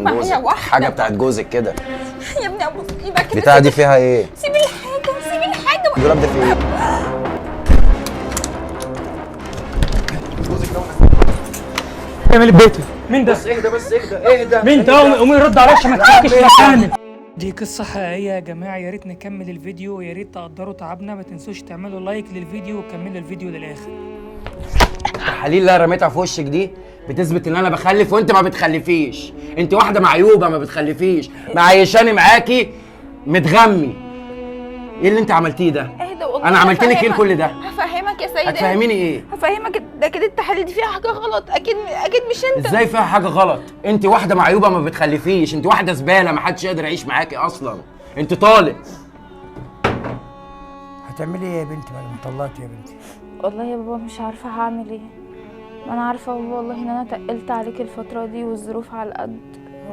معايا جوزك واحدة. حاجة بتاعت جوزك كده. يا ابني ابوس ايدك كده. بتاع دي فيها ايه؟ سيب الحاجة، سيب الحاجة. الدولاب ده فيه ايه؟ اعمل بيتي. مين ده؟ بس اهدى، بس اهدى، اهدى. مين ده؟ قوم يرد عليا عشان ما تفكش مكانك. دي قصة حقيقية يا جماعة، يا ريت نكمل الفيديو ويا ريت تقدروا تعبنا. ما تنسوش تعملوا like للفيديو وكملوا الفيديو للآخر. التحاليل اللي انا رميتها في وشك دي بتثبت ان انا بخلف وانت ما بتخلفيش. انت واحدة معيوبه ما بتخلفيش، معيشاني معاكي متغمي. ايه اللي انت عملتيه ده؟ اهدى والله. انا عملت لك ايه هفهمك. كل ده؟ هفهمك يا سيد. هتفهميني ايه؟ هفهمك، ده كده التحاليل دي فيها حاجة غلط، اكيد اكيد مش انت. ازاي فيها حاجة غلط؟ انت واحدة معيوبه ما بتخلفيش، انت واحدة زبالة ما حدش يقدر يعيش معاكي اصلا، انت طالق. هتعملي ايه يا بنتي بعد ما طلعتي يا بنتي؟ والله يا بابا مش عارفة هعمل ايه. ما انا عارفة بابا والله ان انا تقلت عليك الفترة دي والظروف على القد.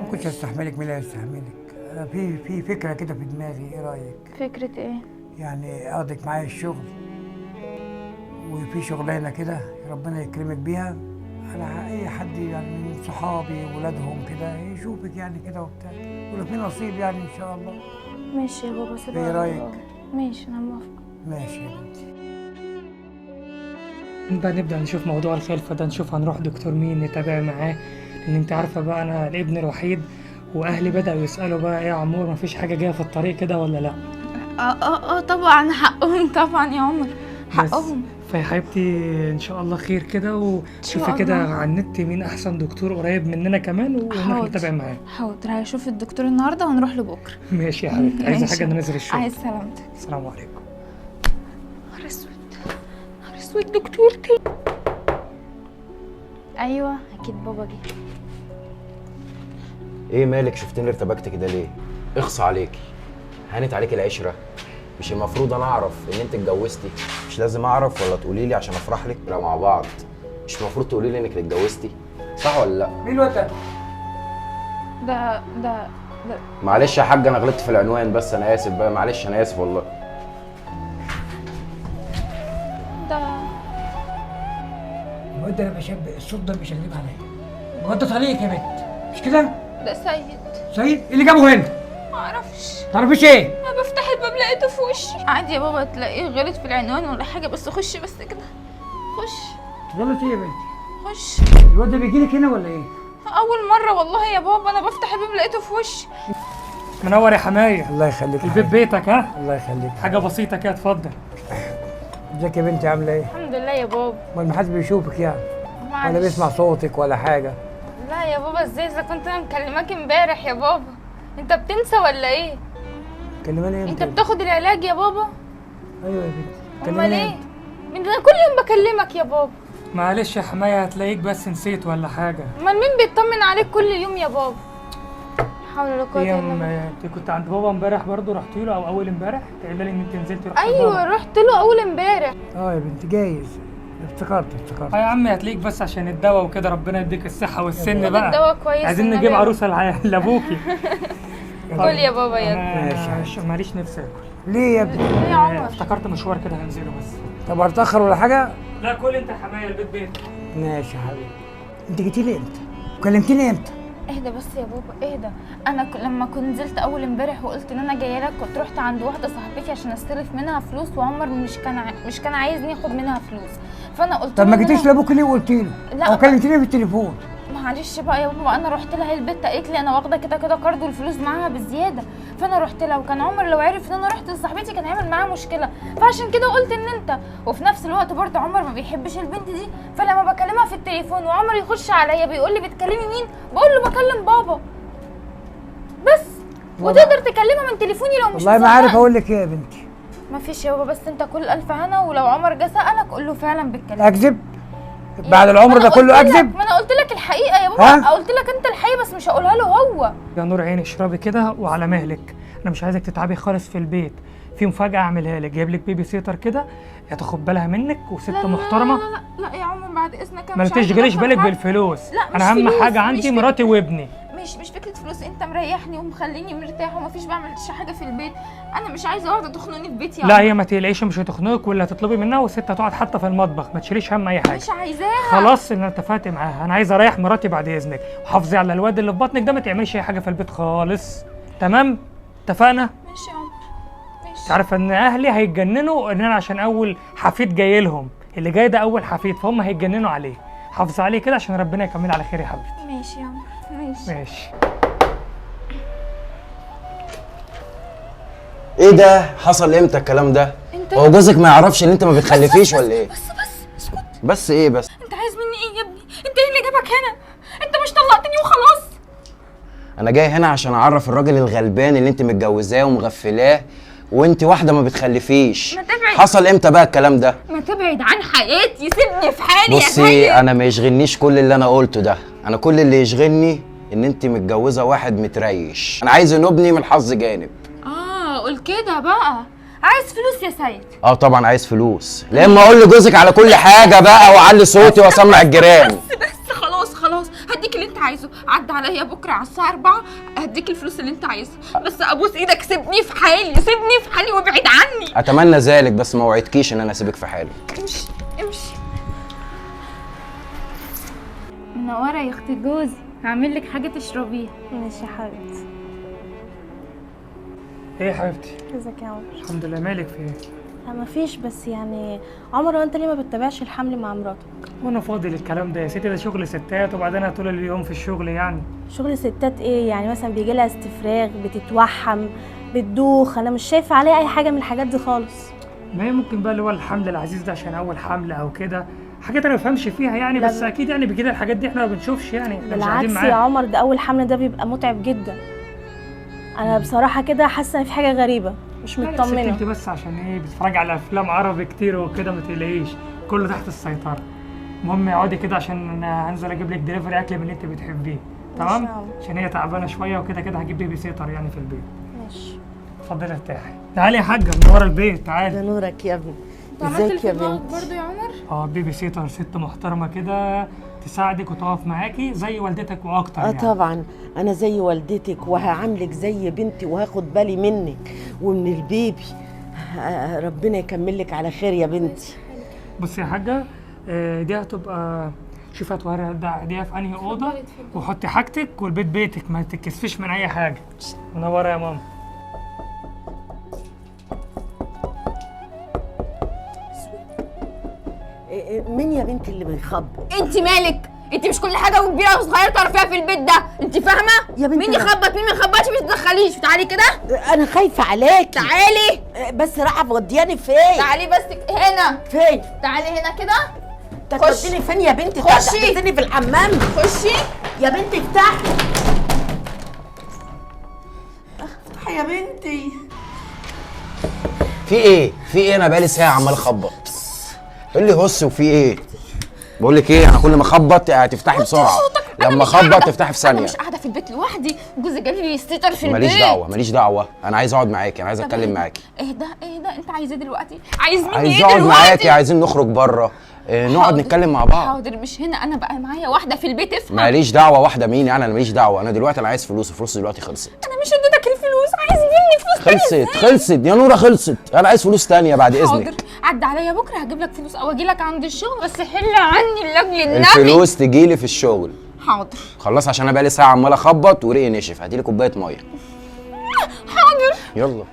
ما كنتش هستحملك، مين اللي هيستحملك؟ انا في فكرة كده في دماغي، ايه رايك؟ فكرة ايه؟ يعني اخدك معايا الشغل، وفي شغلانة كده ربنا يكرمك بيها، على اي حد يعني من صحابي ولادهم كده يشوفك يعني كده وبتاع، ولو في نصيب يعني ان شاء الله. ماشي يا بابا، سيبها ايه على رأيك؟ الله. ماشي انا موافقة. ماشي يا بنتي. بقى نبدأ نشوف موضوع الخلفة ده، نشوف هنروح دكتور مين نتابع معاه، لأن أنت عارفة بقى أنا الابن الوحيد وأهلي بدأوا يسألوا بقى إيه يا عمور مفيش حاجة جاية في الطريق كده ولا لأ؟ اه اه طبعا حقهم، طبعا يا عمر حقهم. فيا حبيبتي إن شاء الله خير كده، وشوفي شاء كده الله. على النت مين أحسن دكتور قريب مننا كمان ونروح حاضر. نتابع معاه. حاضر هشوف الدكتور النهاردة ونروح له بكرة. ماشي يا حبيبتي، عايزة ماشي. حاجة؟ أنا نازل الشغل. عايز سلامتك. السلام عليكم. نهار اسود، نهار اسود، دكتور تاني. ايوه اكيد بابا جه. ايه مالك شفتني ارتبكت كده ليه؟ اخص عليكي، هانت عليكي العشرة. مش المفروض انا اعرف ان انت اتجوزتي؟ مش لازم اعرف ولا تقولي لي عشان افرح لك؟ لا مع بعض، مش المفروض تقولي لي انك اتجوزتي؟ صح ولا لا؟ مين الواد ده؟ ده ده ده معلش يا حاج انا غلطت في العنوان، بس انا اسف بقى، معلش انا اسف والله. ده الواد ده انا بشبه الصوت ده مش غريب عليا. الواد ده طليق يا بنت، مش كده؟ ده سيد. سيد؟ ايه اللي جابه هنا؟ معرفش. تعرفيش ايه؟ انا بفتح الباب لقيته في وشي. عادي يا بابا تلاقيه غلط في العنوان ولا حاجة، بس خش بس كده، خش. غلط ايه يا بنتي؟ خش. الواد ده بيجي لك هنا ولا ايه؟ اول مرة والله يا بابا، انا بفتح الباب لقيته في وشي. منور يا حماية. الله يخليك يا البيت حبيبي. بيتك. ها الله يخليك. حاجة بسيطة كده، اتفضل. ازيك يا بنتي، عامله ايه؟ الحمد لله يا بابا. امال ما حدش بيشوفك يعني؟ معلش. ولا بيسمع صوتك ولا حاجة؟ لا يا بابا ازاي، اذا كنت انا مكلماك امبارح يا بابا. انت بتنسى ولا ايه؟ كلماني امتى؟ انت بتاخد العلاج يا بابا؟ ايوه يا بنتي. امال كلماني ايه؟ امتى؟ من ده انا كل يوم بكلمك يا بابا. معلش يا حماية هتلاقيك بس نسيت ولا حاجة. امال مين بيطمن عليك كل يوم يا بابا؟ لا حول ولا قوة ايه الا بالله. انت كنت عند بابا امبارح برضه، رحت له او اول امبارح؟ قايله لي ان انت نزلتي رحت ايوه لبابا. رحت له اول امبارح. اه يا بنتي جايز، افتكرت افتكرت. اه يا عمي هتلاقيك بس عشان الدواء وكده، ربنا يديك الصحة والسن بقى. الدواء كويس عايزين والنبي. نجيب عروسه لابوكي. كل يا بابا يلا. انا ماليش نفسي اكل. ليه يا ابني؟ ليه يا عمر؟ افتكرت مشوار كده هنزله بس. طب هتاخر ولا حاجة؟ لا كل انت يا حماية، البيت بيتك. ماشي يا حبيبي. انت جيتي لي امتى؟ وكلمتيني امتى؟ اهدى بس يا بابا اهدى. انا لما كنت نزلت اول امبارح وقلت ان انا جاية لك، كنت رحت عند واحدة صاحبتي عشان استلف منها فلوس، وعمر مش كان عايزني اخد منها فلوس، فانا قلت طب ما له إن جيتيش أنا- لابوك ليه وقلتي له؟ لا. او كلمتيني في التليفون؟ معلش بقى يا بابا، انا رحت لها البيت قالت لي انا واخده كده كده قرض والفلوس معاها بالزيادة، فانا رحت لها، وكان عمر لو عرف ان انا رحت لصاحبتي كان هيعمل معاها مشكلة، فعشان كده قلت ان انت. وفي نفس الوقت برضه عمر ما بيحبش البنت دي، فلما بكلمها في التليفون وعمر يخش عليا بيقول لي بتكلمي مين؟ بقول له بكلم بابا بس. وتقدر تكلمها من تليفوني لو مش والله ما عارف مصدقني. اقول لك ايه يا بنتي. ما فيش يا بابا، بس انت كل الف هنا، ولو عمر جه سالك قول له فعلا بتكلم. اكذب؟ بعد العمر ده كله اكذب؟ ما انا قلت لك الحقيقة يا بابا، ها؟ قلت لك انت الحقيقة بس مش هقولها له هو. يا نور عيني اشربي كده وعلى مهلك، انا مش عايزك تتعبي خالص في البيت. في مفاجاة اعملها لك، جايب لك baby sitter كده هتاخد بالها منك، وست لا لا محترمه. لا لا, لا يا عمر بعد اذنك انا ما مش عايزة تشغليش أدخل بالك حد. بالفلوس. لا، مش انا اهم فلوس، حاجة مش عندي مراتي وابني. مش فكرة فلوس، انت مريحني ومخليني مرتاح ومفيش بعملش حاجة في البيت، انا مش عايزه واحدة تخنقني في بيتي. لا هي ما تقلقيش مش هتخنقك، واللي هتطلبي منها والست هتقعد حتى في المطبخ، ما تشيليش هم اي حاجة. مش عايزاها خلاص، انا اتفقت معاها، انا عايز اريح مراتي بعد اذنك، وحافظي على الواد اللي في بطنك ده، ما تعمليش اي حاجة في البيت خالص، تمام؟ اتفقنا؟ ماشي يا عمر ماشي. انت عارفه ان اهلي هيتجننوا ان انا عشان اول حفيد جاي لهم، اللي جاي ده اول حفيد، فهم هيتجننوا عليه. حافظي عليه كده عشان ربنا يكمل على خير يا حبيبتي. ماشي يا عمر ماشي ماشي. ايه ده؟ حصل امتى الكلام ده؟ انت هو جوزك ما يعرفش ان انت ما بتخلفيش ولا ايه؟ بس بس اسكت. بس ايه بس؟ انت عايز مني ايه يا ابني؟ انت ايه اللي جابك هنا؟ انت مش طلقتني وخلاص؟ انا جاي هنا عشان اعرف الراجل الغلبان اللي انت متجوزاه ومغفلاه وانت واحدة ما بتخلفيش. ما تبعد. حصل امتى بقى الكلام ده؟ ما تبعد عن حياتي، سيبني في حالي. بصي انا ما يشغلنيش كل اللي انا قلته ده، انا كل اللي يشغلني ان انت متجوزة واحد متريش. انا عايز نبني من حظ جانب. قول كده بقى. عايز فلوس يا سيد؟ اه طبعا عايز فلوس، لا اما اقول لجوزك على كل حاجة بقى واعلي صوتي واسمع الجيران. بس خلاص خلاص هديك اللي انت عايزه، عدى عليا بكره على الساعة 4 هديك الفلوس اللي انت عايزها، بس ابوس ايدك سيبني في حالي، سيبني في حالي وابعد عني. اتمنى ذلك، بس ما وعدتكيش ان انا اسيبك في حالك. امشي امشي. منورة يا اخت جوزي، هعمل لك حاجة تشربيها. ماشي يا حبيبتي. ايه يا حبيبتي؟ ازيك يا عمر؟ الحمد لله. مالك في ايه؟ لا مفيش، بس يعني عمر هو انت ليه ما بتتابعش الحمل مع مراتك؟ وانا فاضي للكلام ده يا ستي؟ ده شغل ستات، وبعدين انا طول اليوم في الشغل. يعني شغل ستات ايه يعني؟ مثلا بيجي لها استفراغ، بتتوحم، بتدوخ، انا مش شايفه عليها اي حاجة من الحاجات دي خالص. ما هي ممكن بقى اللي هو الحمل العزيز ده عشان اول حمل او كده، حاجات انا ما بفهمش فيها يعني، بس اكيد يعني بكده الحاجات دي احنا ما بنشوفش يعني، احنا مش قاعدين بالعكس يا معاها. عمر، ده اول حمل ده بيبقى متعب جدا. انا بصراحة كده حاسه ان في حاجة غريبة، مش مطمنه. انت بس عشان ايه بتتفرجي على افلام عربي كتير وكده، ما تقلقيش كله تحت السيطرة. المهم اقعدي كده عشان انا هنزل اجيب لك دليفري اكل من اللي انت بتحبيه، تمام؟ عشان هي تعبانة شوية وكده كده هجيب baby sitter يعني في البيت. ماشي اتفضلي ارتاحي. تعالي يا حاجة من ورا البيت، تعالي. ده نورك يا ابني. ازيك يا بنت؟ برضه يا عمر؟ اه baby sitter ست محترمه كده تساعدك وتقف معاكي زي والدتك واكتر. يعني طبعا انا زي والدتك وهعاملك زي بنتي وهاخد بالي منك ومن البيبي. ربنا يكمل لك على خير يا بنتي. بصي يا حاجة، دي هتبقى شوفي هتوديها في انهي اوضة، وحطي حاجتك والبيت بيتك، ما تتكسفيش من اي حاجة. منورة يا ماما. مين يا بنتي اللي بيخبط؟ انت مالك؟ انت مش كل حاجة وكبيره وصغيره تعرفيها في البيت ده، انت فاهمه؟ يا بنتي مين يخبط مين ما يخبطش، مش تدخليش. تعالي كده، انا خايفة عليكي. تعالي بس راحة مودياني فين؟ تعالي بس هنا. فين؟ تعالي هنا كده. توديني فين يا بنتي؟ خشي. توديني في الحمام؟ خشي يا بنتي، افتحي افتحي يا بنتي. في ايه؟ في ايه؟ انا بقالي ساعة عمال اخبط. قول لي هس وفي ايه؟ بقول لك ايه، انا كل ما اخبط هتفتحي بسرعة، لما اخبط تفتحي في ثانية. انا مش قاعدة في البيت لوحدي، جوزي جاب لي sitter في البيت. ماليش دعوه ماليش دعوه، انا عايز اقعد معاكي، انا عايز اتكلم معاكي. ايه ده ايه ده؟ انت عايز ايه دلوقتي؟ عايز مني ايه عايز دلوقتي؟ اقعد معاكي، عايزين نخرج بره، نقعد نتكلم مع بعض. حاضر، مش هنا، انا بقى معايا واحدة في البيت افهم. ماليش دعوه واحدة مين يعني، انا ماليش دعوه، انا دلوقتي انا عايز فلوس، الفلوس دلوقتي خلصت. انا مش اديتك الفلوس، عايز مني فلوس. خلصت خلصت يا نوره خلصت، انا عايز فلوس ثانية بعد اذنك. حاضر، عدى عليا بكره هجيب لك فلوس او اجي لك عند الشغل، بس حل عني لاجل النبي. الفلوس تجي لي في الشغل. حاضر خلاص، عشان انا بقالي ساعة عمال اخبط وريقي نشف، هاتي لي كوباية مية. حاضر يلا.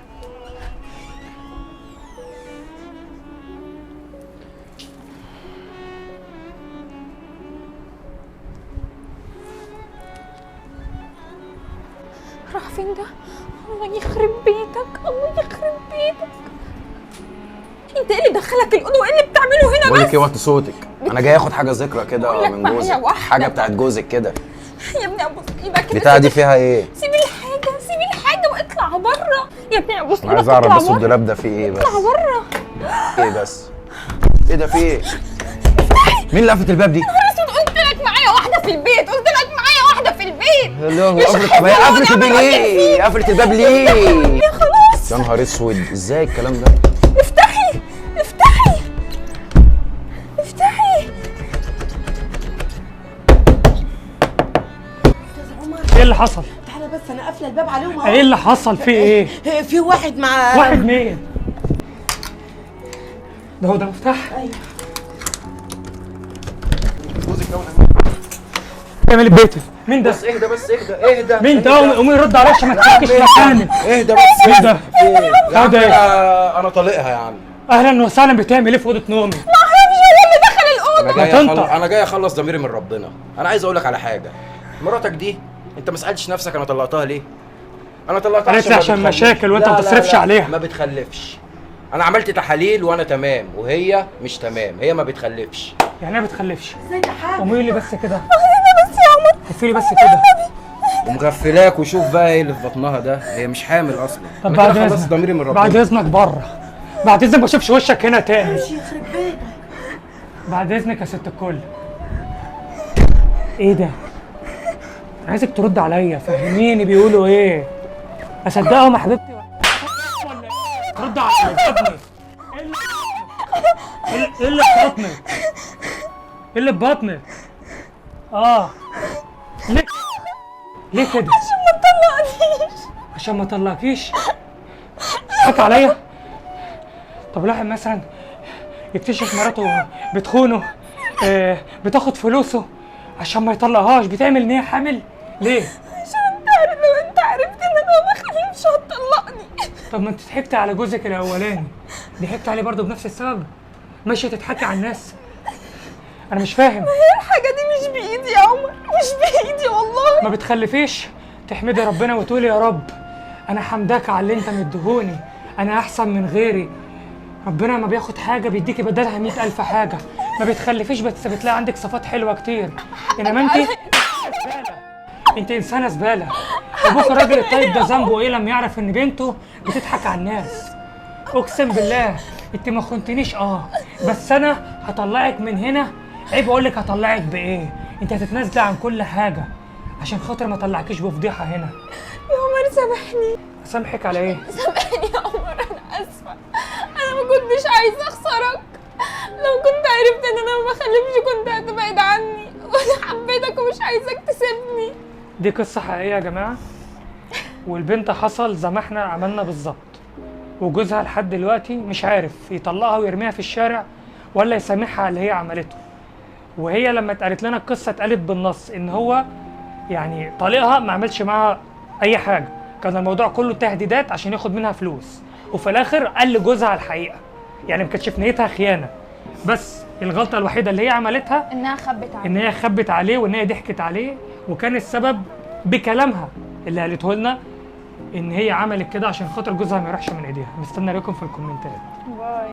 راح فين ده؟ الله يخرب بيتك، الله يخرب بيتك. انت ايه اللي دخلك الاوضة وايه اللي بتعمله هنا؟ بقول بس لك ايه، وطي صوتك، انا جاي اخد حاجة ذكرى كده من جوزك، حاجة بتاعت جوزك كده. يا ابني ابوس ايدك كده، بتاع دي فيها ايه؟ سيب الحاجة سيب الحاجة واطلع بره يا ابني، ابوس ايدك. انا عايز اعرف بس الدولاب ده فيه ايه بس. اطلع بره. ايه بس؟ ايه ده فيه ايه؟ مين اللي قفلت الباب دي؟ يا نهار اسود، قلت لك معايا واحدة في البيت، قلت لك معايا واحدة في البيت. لا هو قفلت، ما هي قفلت الباب ليه؟ قفلت الباب ليه؟ يا خلاص يا نهار اسود، ازاي الكلام ده؟ افتحي افتحي افتحي. ايه اللي اللي حصل؟ تعالى بس انا قافله الباب عليهم اهو. ايه اللي حصل؟ في ايه؟ في واحد مع واحد مين؟ ده هو ده مفتاح؟ ايوه. اعمل بيتي. مين ده؟ بس اهدى، بس اهدى اهدى. مين ده؟ قومي رد عليا عشان ما تفكش مكانك. اهدى بس. مين ده؟ يا عم ايه؟ انا طالقها يا عم. اهلا وسهلا. بتعمل ايه في اوضة نومي؟ ما اعرفش هو اللي دخل الاوضة. انا جاي اخلص ضميري من ربنا. انا عايز اقول لك على حاجة. مراتك دي انت ما سالتش نفسك انا طلقتها ليه؟ انا طلقتها عشان مشاكل وانت ما بتصرفش عليها. ما بتخلفش. انا عملت تحاليل وانا تمام وهي مش تمام، هي ما بتخلفش. يعني ايه ما بتخلفش؟ ازاي ده حاجة؟ قومي لي بس كده. بس يا عمر قفلي بس كده. ومغفلاك وشوف بقى ايه اللي في بطنها ده، هي مش حامل اصلا. طب بعد اذنك ضميري من ربنا. بعد اذنك بره. بعد اذنك ما اشوفش وشك هنا تاني. امشي يخرب بيتك. بعد اذنك يا ست الكل. ايه ده؟ عايزك ترد عليا، فهميني بيقولوا ايه؟ اصدقهم يا حبيبتي ولا ايه؟ ترد عليا يا ابني. ايه اللي في بطنك؟ ايه اللي في بطنك؟ اه ليه؟ ليه كده؟ عشان ما تطلقنيش. عشان ما تطلقكيش؟ تضحك عليا؟ طب الواحد مثلا يكتشف مراته بتخونه، بتاخد فلوسه عشان ما يطلقهاش، بتعمل ان هي حامل ليه؟ عشان انت عارف لو انت عرفت ان انا ما بخلفش هتطلقني. طب ما انت ضحكت على جوزك الاولاني، ضحكت عليه برضه بنفس السبب؟ ماشية تضحكي على الناس؟ انا مش فاهم. ما هي الحاجة دي مش بايدي يا عمر، مش بايدي والله. ما بتخلفيش تحمدي ربنا وتقولي يا رب انا حمداك على اللي انت مديهوني، انا احسن من غيري. ربنا ما بياخد حاجة بيديكي بدلها 100,000 حاجة. ما بتخلفيش بس بتلاقي عندك صفات حلوة كتير، انما انت زبالة. انت انسانه زبالة. ابوك الراجل الطيب ده ذنبه ايه لما يعرف ان بنته بتضحك على الناس؟ اقسم بالله انت ما خنتنيش، بس انا هطلعك من هنا. عيب اقول لك هطلعك بايه، انت هتتنازلي عن كل حاجة عشان خاطر ما اطلعكيش بفضيحه هنا. يا عمر سامحني. سامحك على ايه؟ سامحني يا عمر، انا اسفه، انا ما كنتش عايزه اخسرك. لو كنت عرفت ان انا ما بخلفش كنت هتبعد عني، وانا حبيتك ومش عايزاك تسيبني. دي قصة حقيقية يا جماعة، والبنت حصل زي ما احنا عملنا بالظبط، وجوزها لحد دلوقتي مش عارف يطلقها ويرميها في الشارع ولا يسامحها على اللي هي عملته. وهي لما اتقالت لنا القصة اتقالت بالنص ان هو يعني طليقها ما عملش معاها اي حاجة، كان الموضوع كله تهديدات عشان ياخد منها فلوس، وفي الاخر قال لجوزها على الحقيقة. يعني ما كانتش في نيتها خيانة، بس الغلطة الوحيدة اللي هي عملتها انها خبت عليه، ان هي خبت عليه وان هي ضحكت عليه، وكان السبب بكلامها اللي قالته لنا ان هي عملت كده عشان خاطر جوزها ما يروحش من ايديها. مستني رايكم في الكومنتات. bye.